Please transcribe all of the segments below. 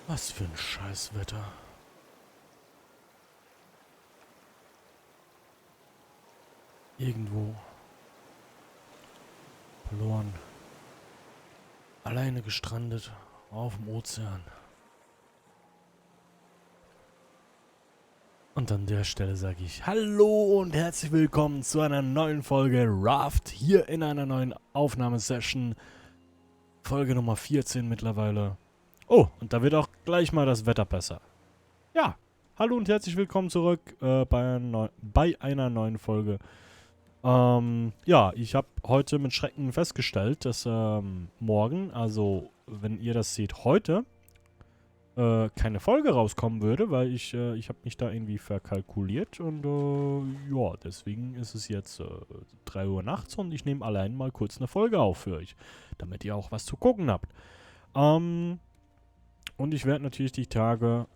Was für ein Scheißwetter. Irgendwo verloren. Alleine gestrandet. Auf dem Ozean. Und an der Stelle sage ich Hallo und herzlich willkommen zu einer neuen Folge Raft. Hier in einer neuen Aufnahmesession. Folge Nummer 14 mittlerweile. Oh, und da wird auch gleich mal das Wetter besser. Ja, hallo und herzlich willkommen zurück bei einer neuen Folge. Ja, ich habe heute mit Schrecken festgestellt, dass morgen, also wenn ihr das seht, heute keine Folge rauskommen würde, weil ich habe mich da irgendwie verkalkuliert und ja, deswegen ist es jetzt 3 Uhr nachts und ich nehme allein mal kurz eine Folge auf für euch, damit ihr auch was zu gucken habt. Und ich werde natürlich die Tage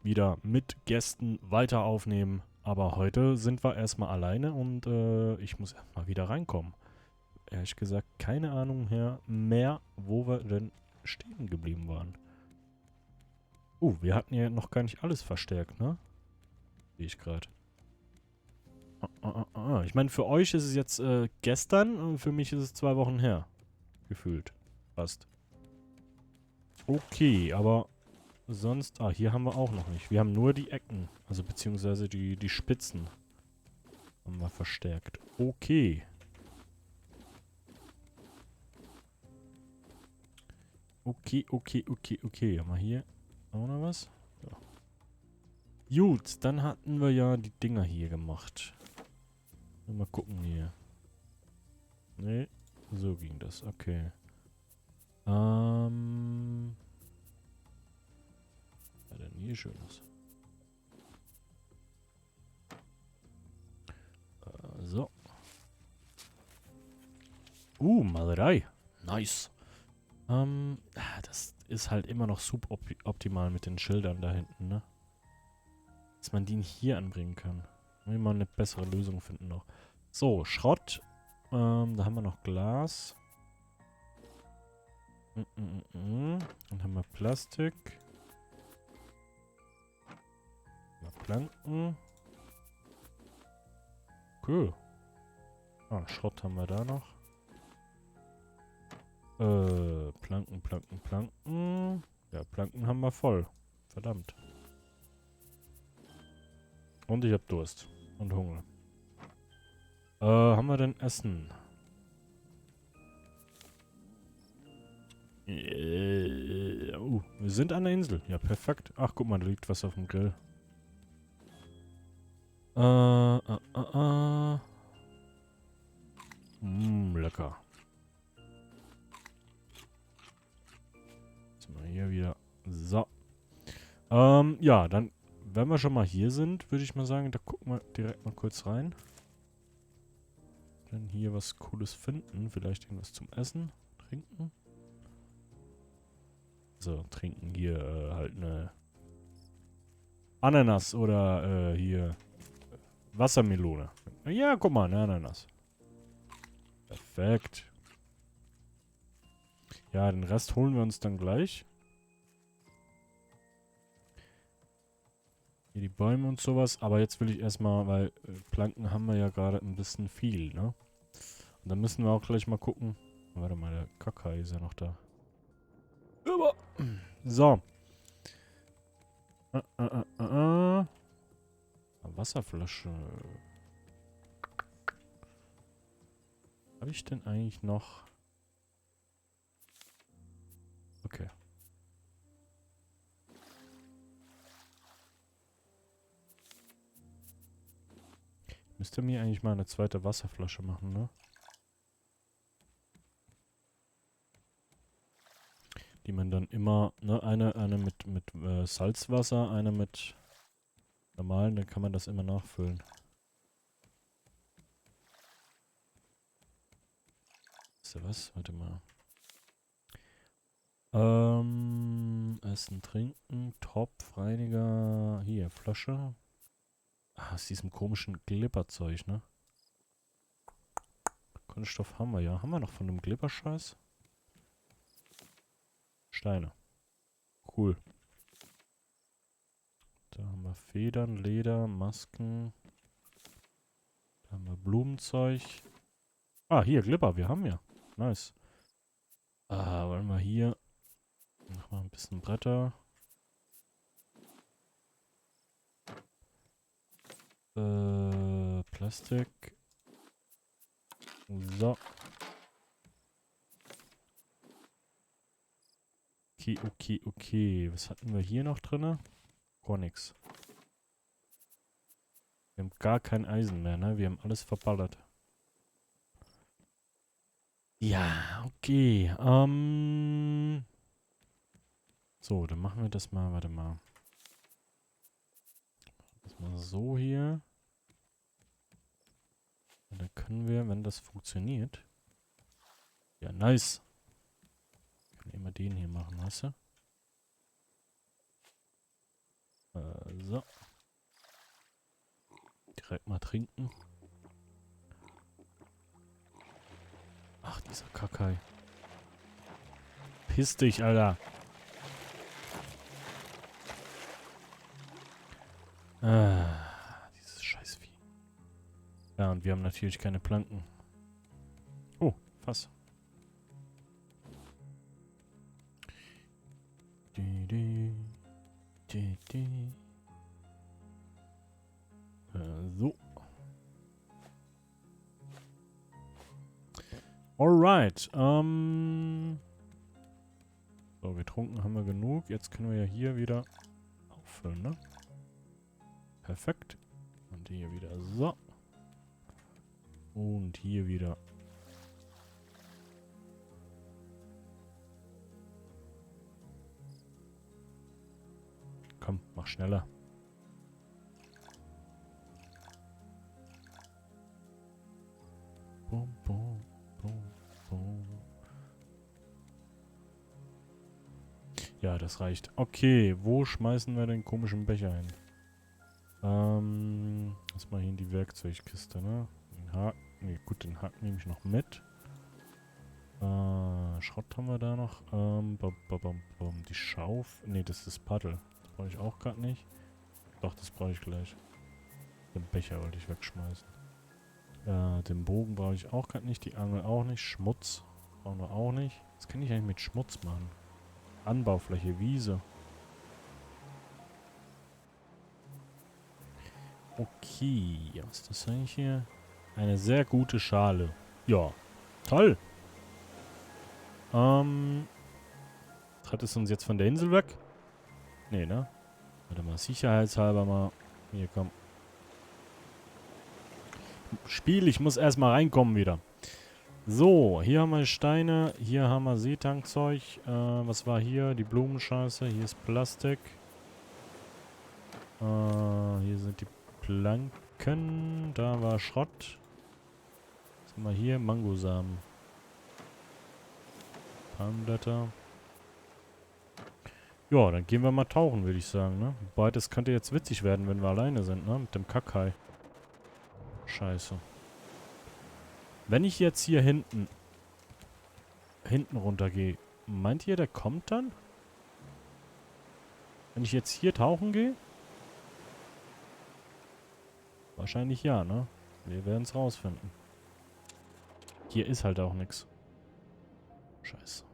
wieder mit Gästen weiter aufnehmen. Aber heute sind wir erstmal alleine und ich muss erstmal wieder reinkommen. Ehrlich gesagt, keine Ahnung mehr, wo wir denn stehen geblieben waren. Wir hatten ja noch gar nicht alles verstärkt, ne? Sehe ich gerade. Ich meine, für euch ist es jetzt gestern und für mich ist es 2 Wochen her. Gefühlt. Fast. Okay, aber sonst, hier haben wir auch noch nicht. Wir haben nur die Ecken, also beziehungsweise die Spitzen haben wir verstärkt. Okay. Okay. Haben wir hier auch noch was? Ja. Gut, dann hatten wir ja die Dinger hier gemacht. Mal gucken hier. Nee, so ging das. Okay. Was war denn hier Schönes? So. Malerei. Nice. Das ist halt immer noch suboptimal mit den Schildern da hinten, ne? Dass man die hier anbringen kann. Muss ich mal eine bessere Lösung finden noch. So, Schrott. Da haben wir noch Glas. Dann haben wir Plastik. Planken. Cool. Schrott haben wir da noch. Planken. Ja, Planken haben wir voll. Verdammt. Und ich hab Durst. Und Hunger. Haben wir denn Essen? Wir sind an der Insel. Ja, perfekt. Ach, guck mal, da liegt was auf dem Grill. Lecker. Jetzt mal hier wieder. So. Ja, dann, wenn wir schon mal hier sind, würde ich mal sagen, da gucken wir direkt mal kurz rein. Dann hier was Cooles finden. Vielleicht irgendwas zum Essen, Trinken. So, trinken hier halt eine Ananas oder hier Wassermelone. Ja, guck mal, eine Ananas. Perfekt. Ja, den Rest holen wir uns dann gleich. Hier die Bäume und sowas. Aber jetzt will ich erstmal, weil Planken haben wir ja gerade ein bisschen viel, ne? Und dann müssen wir auch gleich mal gucken. Warte mal, der Kakai ist ja noch da. So. Wasserflasche. Habe ich denn eigentlich noch? Okay. Müsste mir eigentlich mal eine zweite Wasserflasche machen, ne? Die man dann immer, ne, eine mit Salzwasser, eine mit normalen, dann kann man das immer nachfüllen. Wisst ihr was? Warte mal. Essen, Trinken, Topf, Reiniger, hier, Flasche. Aus diesem komischen Glibberzeug, ne? Kunststoff haben wir ja. Haben wir noch von dem Glibberscheiß? Steine. Cool. Da haben wir Federn, Leder, Masken. Da haben wir Blumenzeug. Ah, hier, Glibber, wir haben ja. Nice. Wollen wir hier noch mal ein bisschen Bretter. Plastik. So. Okay, okay, okay. Was hatten wir hier noch drin? Gar nichts. Wir haben gar kein Eisen mehr, ne? Wir haben alles verballert. Ja, okay. So, dann machen wir das mal, warte mal. Das mal so hier. Und dann können wir, wenn das funktioniert. Ja, nice. Können immer den hier machen, weißt du? So. Direkt mal trinken. Ach, dieser Kakai. Piss dich, Alter. Dieses Scheißvieh. Ja, und wir haben natürlich keine Planken. Oh, Fass. So. Alright. So, getrunken haben wir genug. Jetzt können wir ja hier wieder auffüllen, ne? Perfekt. Und hier wieder so. Und hier wieder. Komm, mach schneller. Bum, bum, bum, bum. Ja, das reicht. Okay, wo schmeißen wir den komischen Becher hin? Erstmal hier in die Werkzeugkiste, ne? Den Haken. Ne, gut, den Haken nehme ich noch mit. Schrott haben wir da noch. Die Schaufel. Ne, das ist das Paddel. Das brauche ich auch gerade nicht. Doch, das brauche ich gleich. Den Becher wollte ich wegschmeißen. Den Bogen brauche ich auch gerade nicht. Die Angel auch nicht. Schmutz brauchen wir auch nicht. Was kann ich eigentlich mit Schmutz machen? Anbaufläche, Wiese. Okay, was ist das eigentlich hier? Eine sehr gute Schale. Ja, toll. Treibt es uns jetzt von der Insel weg? Nee, ne? Warte mal, sicherheitshalber mal. Hier, komm. Spiel, ich muss erstmal reinkommen wieder. So, hier haben wir Steine. Hier haben wir Seetankzeug. Was war hier? Die Blumenscheiße. Hier ist Plastik. Hier sind die Planken. Da war Schrott. Was haben wir hier? Mangosamen. Palmblätter. Ja, dann gehen wir mal tauchen, würde ich sagen, ne? Wobei, das könnte jetzt witzig werden, wenn wir alleine sind, ne? Mit dem Kakai. Scheiße. Wenn ich jetzt hier hinten runtergehe, meint ihr, der kommt dann? Wenn ich jetzt hier tauchen gehe? Wahrscheinlich ja, ne? Wir werden es rausfinden. Hier ist halt auch nichts. Scheiße.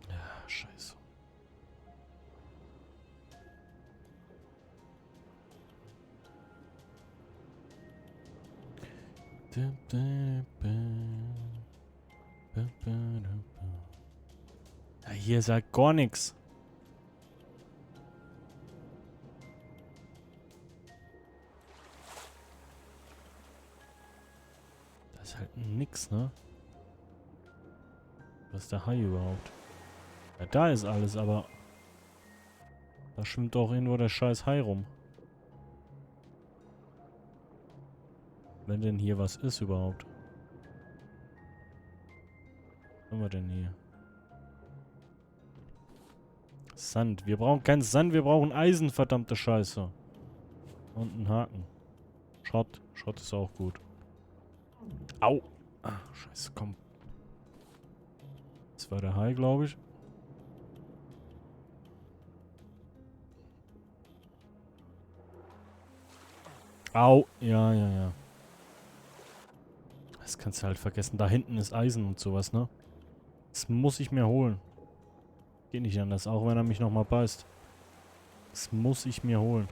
Ja, scheiße. Ja, hier ist halt gar nichts. Da ist halt nix, ne? Was ist der Hai überhaupt? Ja, da ist alles, aber da schwimmt auch irgendwo der scheiß Hai rum. Wenn denn hier was ist überhaupt. Was haben wir denn hier? Sand. Wir brauchen keinen Sand, wir brauchen Eisen, verdammte Scheiße. Und einen Haken. Schrott. Schrott ist auch gut. Au. Ah, scheiße, komm. Das war der Hai, glaube ich. Au. Ja, ja, ja. Das kannst du halt vergessen. Da hinten ist Eisen und sowas, ne? Das muss ich mir holen. Geht nicht anders, auch wenn er mich nochmal beißt. Das muss ich mir holen.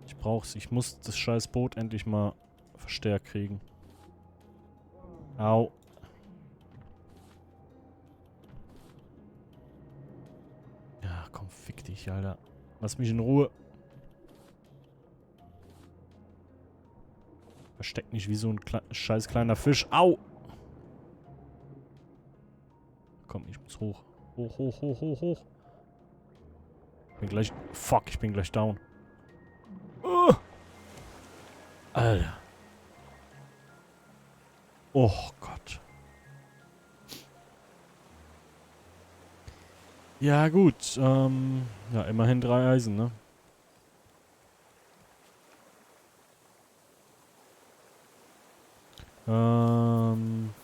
Ich brauch's. Ich muss das scheiß Boot endlich mal verstärkt kriegen. Au. Ja, komm, fick dich, Alter. Lass mich in Ruhe. Versteck mich wie so ein scheiß kleiner Fisch. Au! Komm, ich muss hoch. Hoch, hoch, hoch, hoch, hoch. Bin gleich... Fuck, ich bin gleich down. Alter. Oh Gott. Ja, gut. Ja, immerhin 3 Eisen, ne? Ähm...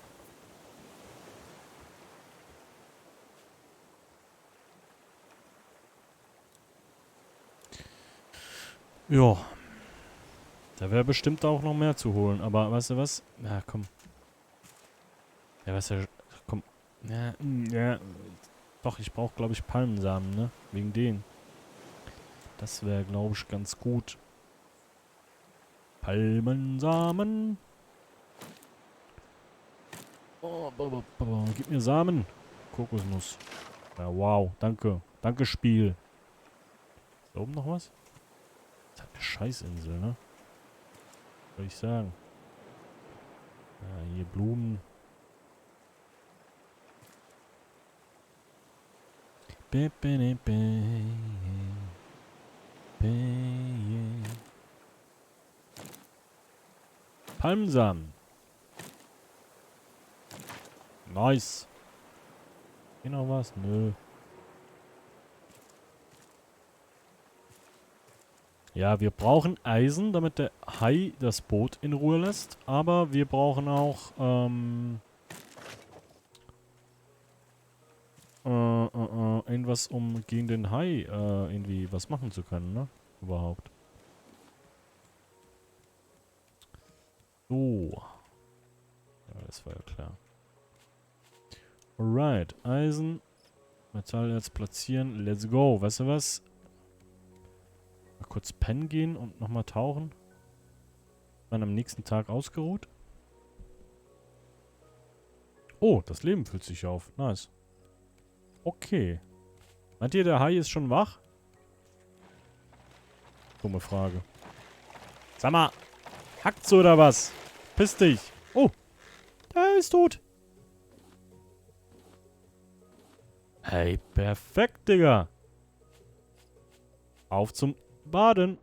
Ja. Da wäre bestimmt auch noch mehr zu holen. Aber weißt du was? Ja, komm. Ja, weißt du... Komm. Ja, ja. Doch, ich brauche, glaube ich, Palmensamen, ne? Wegen denen. Das wäre, glaube ich, ganz gut. Palmensamen. Oh, gib mir Samen. Kokosnuss. Ja, wow. Danke. Danke, Spiel. Ist da oben noch was? Das ist halt eine Scheißinsel, ne? Würde ich sagen. Ja, hier Blumen. Palmsamen. Nice. Hier noch was? Nö. Ja, wir brauchen Eisen, damit der Hai das Boot in Ruhe lässt. Aber wir brauchen auch, irgendwas, um gegen den Hai, irgendwie was machen zu können, ne? Überhaupt. So. Ja, das war ja klar. Alright. Eisen. Metall jetzt platzieren. Let's go. Weißt du was? Mal kurz pennen gehen und nochmal tauchen. Dann am nächsten Tag ausgeruht. Oh, das Leben füllt sich auf. Nice. Okay. Meint ihr, der Hai ist schon wach? Dumme Frage. Sag mal, hackt's oder was? Piss dich. Oh, der ist tot. Hey, perfekt, Digga. Auf zum Baden.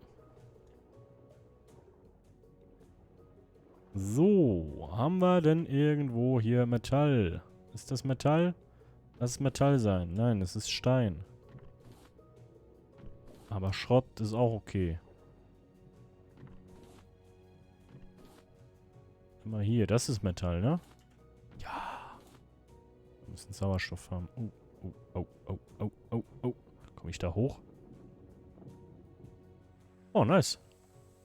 So, haben wir denn irgendwo hier Metall? Ist das Metall? Lass es Metall sein. Nein, es ist Stein. Aber Schrott ist auch okay. Immer hier, das ist Metall, ne? Ja. Wir müssen Sauerstoff haben. Oh, oh, oh, oh, oh, oh, oh. Komme ich da hoch? Oh, nice.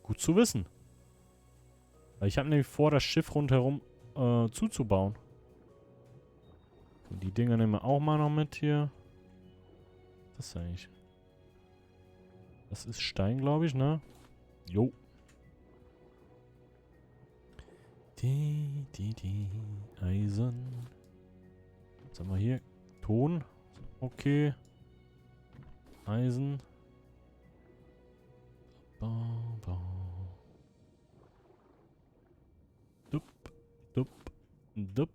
Gut zu wissen. Weil ich habe nämlich vor, das Schiff rundherum zuzubauen. Und die Dinger nehmen wir auch mal noch mit hier. Was ist das eigentlich? Das ist Stein, glaube ich, ne? Jo. Die Eisen. Was haben wir hier? Ton. Okay. Eisen. Dup, dup, dup.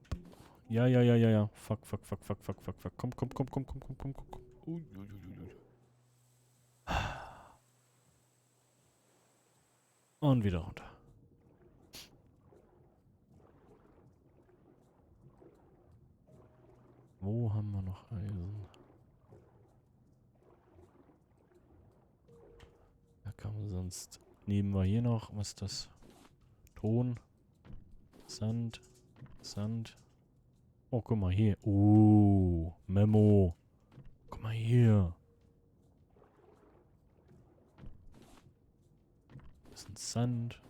Ja, ja, ja, ja, ja. Fuck, fuck, fuck, fuck, fuck, fuck, fuck. Komm, komm, komm, komm, komm, komm, komm, komm. Ui, ui, ui, ui. Und wieder runter. Wo haben wir noch Eisen? Da kann man sonst nehmen wir hier noch. Was ist das? Ton. Sand. Sand. Oh, guck mal hier. Memo. Guck mal hier. Das ist Sand.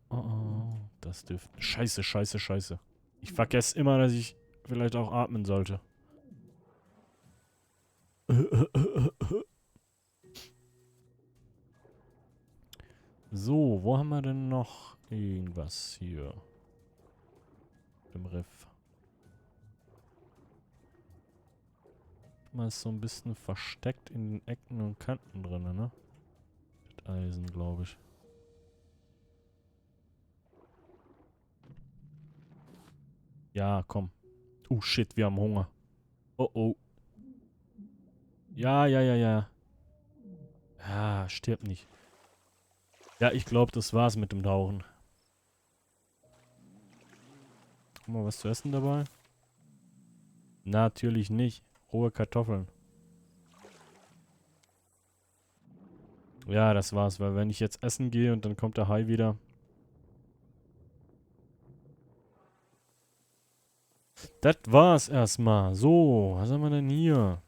Oh. Das dürfte... Scheiße, scheiße, scheiße. Ich vergesse immer, dass ich vielleicht auch atmen sollte. So, wo haben wir denn noch irgendwas hier? Im Riff. Man ist so ein bisschen versteckt in den Ecken und Kanten drin, ne? Mit Eisen, glaube ich. Ja, komm. Shit, wir haben Hunger. Oh, oh. Ja. Ja, stirb nicht. Ja, ich glaube, das war's mit dem Tauchen. Guck mal, was zu essen dabei? Natürlich nicht. Rohe Kartoffeln. Ja, das war's, weil wenn ich jetzt essen gehe und dann kommt der Hai wieder. Das war's erstmal. So, was haben wir denn hier?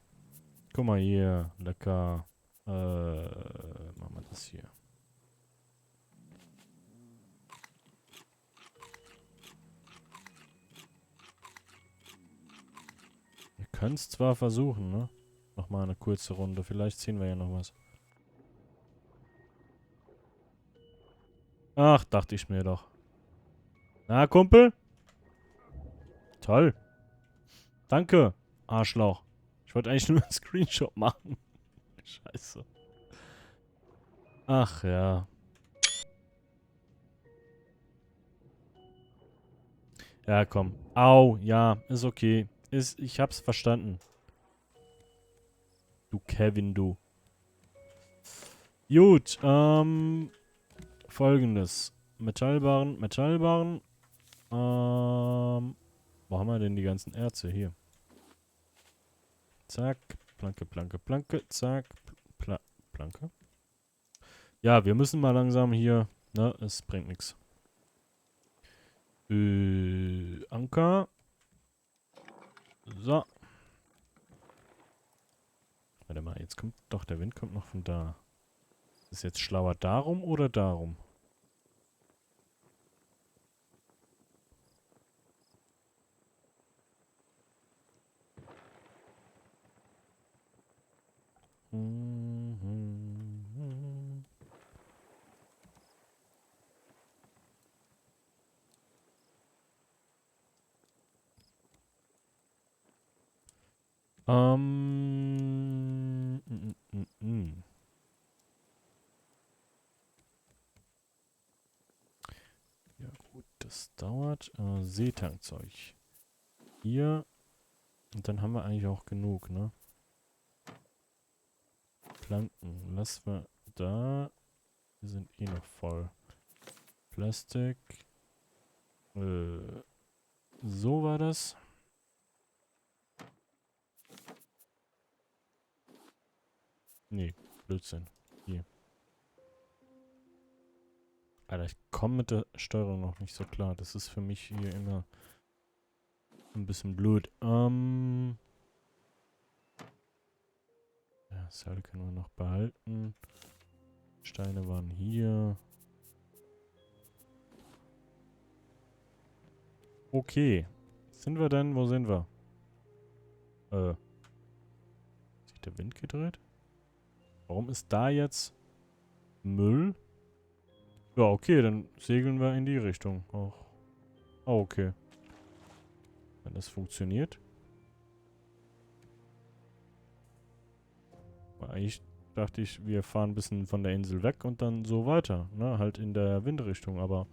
Guck mal hier. Lecker. Machen wir das hier. Wir können es zwar versuchen, ne? Nochmal eine kurze Runde. Vielleicht ziehen wir ja noch was. Ach, dachte ich mir doch. Na, Kumpel? Toll. Danke, Arschloch. Ich wollte eigentlich nur einen Screenshot machen. Scheiße. Ach ja. Ja, komm. Au, ja, ist okay. Ich hab's verstanden. Du Kevin, du. Gut, Folgendes. Metallbarren. Wo haben wir denn die ganzen Erze? Hier. Zack. Planke. Zack. Planke. Ja, wir müssen mal langsam hier. Ne, es bringt nichts. Anker. So. Warte mal, jetzt kommt doch, der Wind kommt noch von da. Ist jetzt schlauer darum oder darum? Ja gut, das dauert. Seetankzeug. Hier. Und dann haben wir eigentlich auch genug, ne? Planken. Lassen wir da. Wir sind eh noch voll. Plastik. So war das. Nee, Blödsinn. Hier. Alter, ich komme mit der Steuerung noch nicht so klar. Das ist für mich hier immer ein bisschen blöd. Ja, Seil können wir noch behalten. Steine waren hier. Okay. Sind wir denn? Wo sind wir? Sich der Wind gedreht? Warum ist da jetzt Müll? Ja, okay, dann segeln wir in die Richtung auch. Oh, okay. Wenn das funktioniert. Eigentlich dachte ich, wir fahren ein bisschen von der Insel weg und dann so weiter. Ne? Halt in der Windrichtung, aber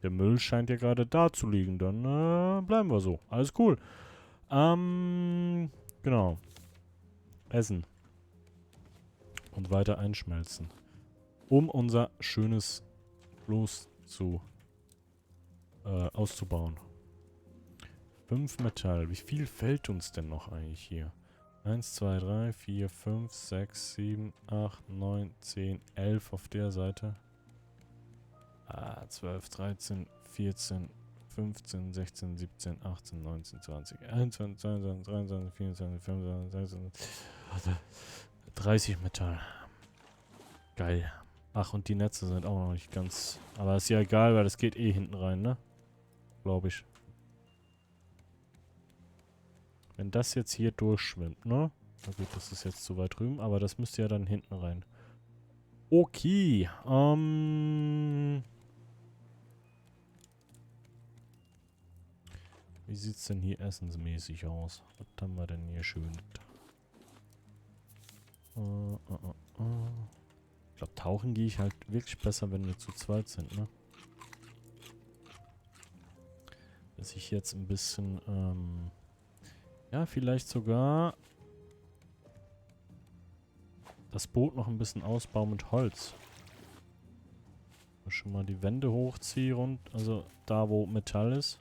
der Müll scheint ja gerade da zu liegen. Dann bleiben wir so. Alles cool. Genau. Essen. Und weiter einschmelzen. Um unser schönes Floß auszubauen. 5 Metall. Wie viel fällt uns denn noch eigentlich hier? 1, 2, 3, 4, 5, 6, 7, 8, 9, 10, 11 auf der Seite. 12, 13, 14, 15, 16, 17, 18, 19, 20, 21, 22, 23, 24, 25, 26, 30 Metall. Geil. Ach, und die Netze sind auch noch nicht ganz... Aber ist ja egal, weil das geht eh hinten rein, ne? Glaube ich. Wenn das jetzt hier durchschwimmt, ne? Na gut, das ist jetzt zu weit drüben, aber das müsste ja dann hinten rein. Okay, wie sieht's denn hier essensmäßig aus? Was haben wir denn hier schön? Ich glaube, tauchen gehe ich halt wirklich besser, wenn wir zu zweit sind, ne? Dass ich jetzt ein bisschen, ja, vielleicht sogar das Boot noch ein bisschen ausbauen mit Holz. Schon mal die Wände hochziehe und, also da, wo Metall ist.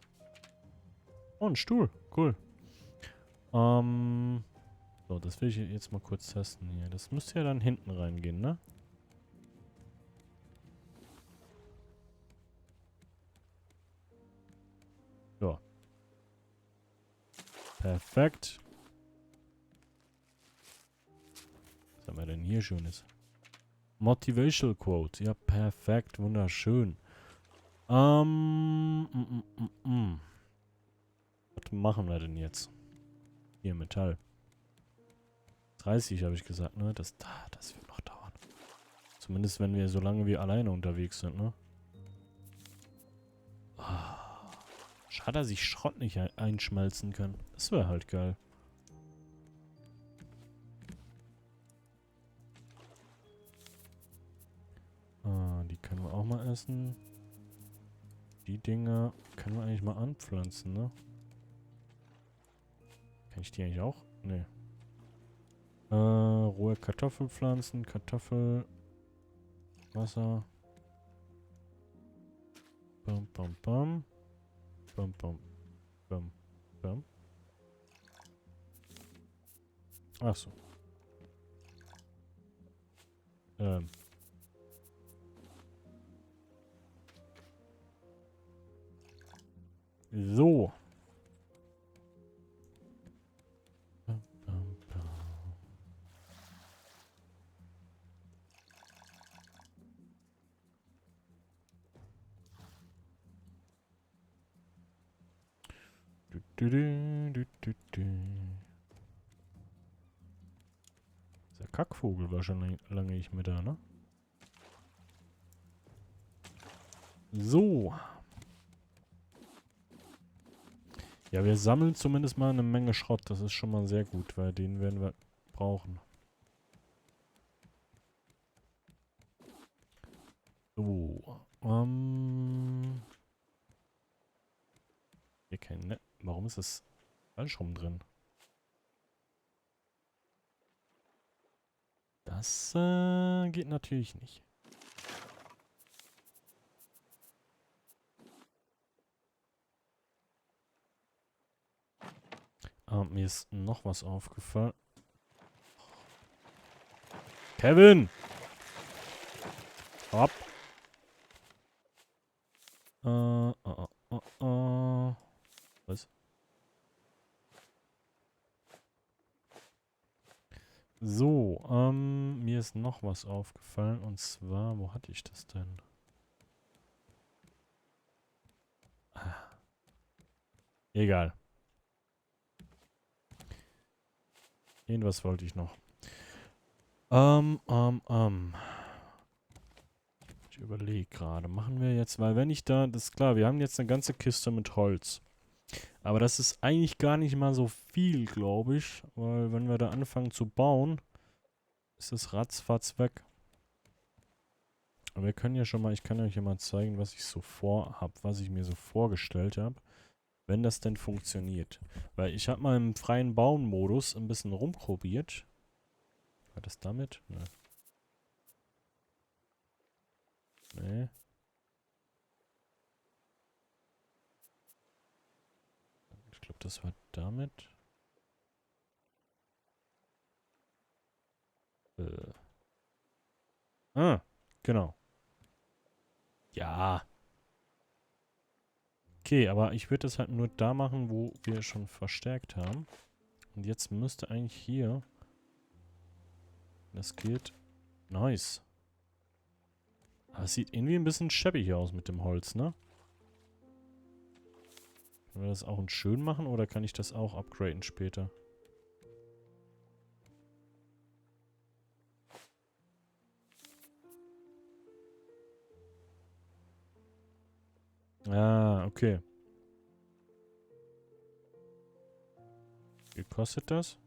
Oh, ein Stuhl. Cool. So, das will ich jetzt mal kurz testen hier. Das müsste ja dann hinten reingehen, ne? Ja. Perfekt. Was haben wir denn hier Schönes? Motivational Quote. Ja, perfekt. Wunderschön. Was machen wir denn jetzt? Hier, Metall. 30 habe ich gesagt, ne? Das wird noch dauern. Zumindest, wenn wir, solange wir alleine unterwegs sind, ne? Schade, dass ich Schrott nicht einschmelzen kann. Das wäre halt geil. Die können wir auch mal essen. Die Dinger können wir eigentlich mal anpflanzen, ne? Kann ich die eigentlich auch? Nee. Rohe Kartoffelpflanzen, Kartoffel, Wasser. Bam, bam, bam. Bam, bam, bam, bam. Ach so. So. Bam, bam, bam. Du, du, du, du, du, du. Dieser Kackvogel war schon lange nicht mehr da, ne? So. Ja, wir sammeln zumindest mal eine Menge Schrott. Das ist schon mal sehr gut, weil den werden wir brauchen. So. Hier kein Netz. Warum ist das falsch rum drin? Das geht natürlich nicht. Mir ist noch was aufgefallen. Kevin! Hopp! Was? So, mir ist noch was aufgefallen. Und zwar, wo hatte ich das denn? Egal. Irgendwas wollte ich noch. Ich überlege gerade. Machen wir jetzt, weil wenn ich da, das ist klar, wir haben jetzt eine ganze Kiste mit Holz. Aber das ist eigentlich gar nicht mal so viel, glaube ich. Weil wenn wir da anfangen zu bauen, ist es ratzfatz weg. Aber wir können ja schon mal, ich kann euch ja mal zeigen, was ich so vorhab, was ich mir so vorgestellt habe. Wenn das denn funktioniert. Weil ich habe mal im freien Bauen-Modus ein bisschen rumprobiert. War das damit? Ne. Nee. Ich glaube, das war damit. Genau. Ja. Okay, aber ich würde das halt nur da machen, wo wir schon verstärkt haben. Und jetzt müsste eigentlich hier... Das geht. Nice. Aber es sieht irgendwie ein bisschen schäbig aus mit dem Holz, ne? Können wir das auch in schön machen oder kann ich das auch upgraden später? Ah, okay. Wie kostet das?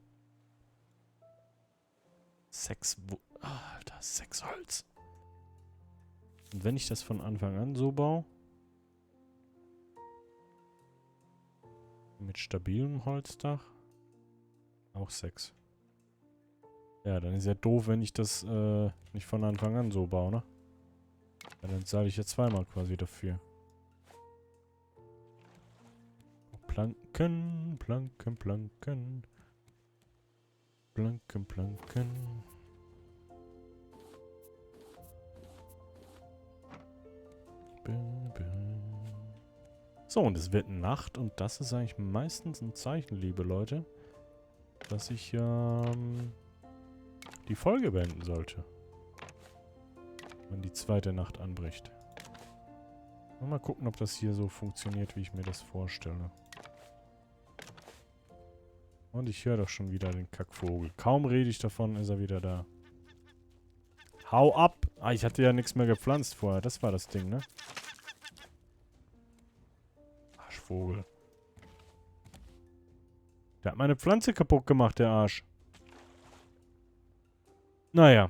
6 Alter, 6 Holz. Und wenn ich das von Anfang an so baue, mit stabilem Holzdach, auch 6. Ja, dann ist ja doof, wenn ich das nicht von Anfang an so baue, ne? Ja, dann zahle ich ja zweimal quasi dafür. Planken, Planken, Planken. Planken, Planken. So, und es wird Nacht und das ist eigentlich meistens ein Zeichen, liebe Leute, dass ich die Folge beenden sollte. Wenn die zweite Nacht anbricht. Mal gucken, ob das hier so funktioniert, wie ich mir das vorstelle. Und ich höre doch schon wieder den Kackvogel. Kaum rede ich davon, ist er wieder da. Hau ab! Ah, ich hatte ja nichts mehr gepflanzt vorher. Das war das Ding, ne? Arschvogel. Der hat meine Pflanze kaputt gemacht, der Arsch. Naja.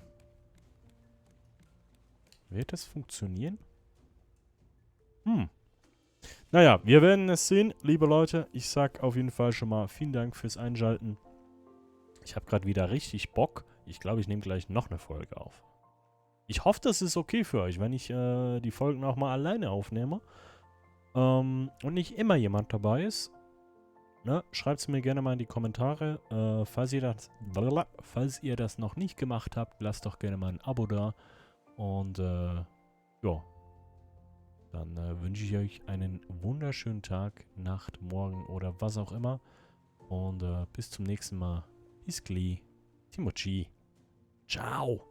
Wird das funktionieren? Naja, wir werden es sehen, liebe Leute. Ich sag auf jeden Fall schon mal vielen Dank fürs Einschalten. Ich habe gerade wieder richtig Bock. Ich glaube, ich nehme gleich noch eine Folge auf. Ich hoffe, das ist okay für euch, wenn ich die Folgen auch mal alleine aufnehme. Und nicht immer jemand dabei ist. Ne? Schreibt es mir gerne mal in die Kommentare. Falls ihr das noch nicht gemacht habt, lasst doch gerne mal ein Abo da. Und ja. Dann wünsche ich euch einen wunderschönen Tag, Nacht, Morgen oder was auch immer. Und bis zum nächsten Mal. Bis gleich. Timochi. Ciao.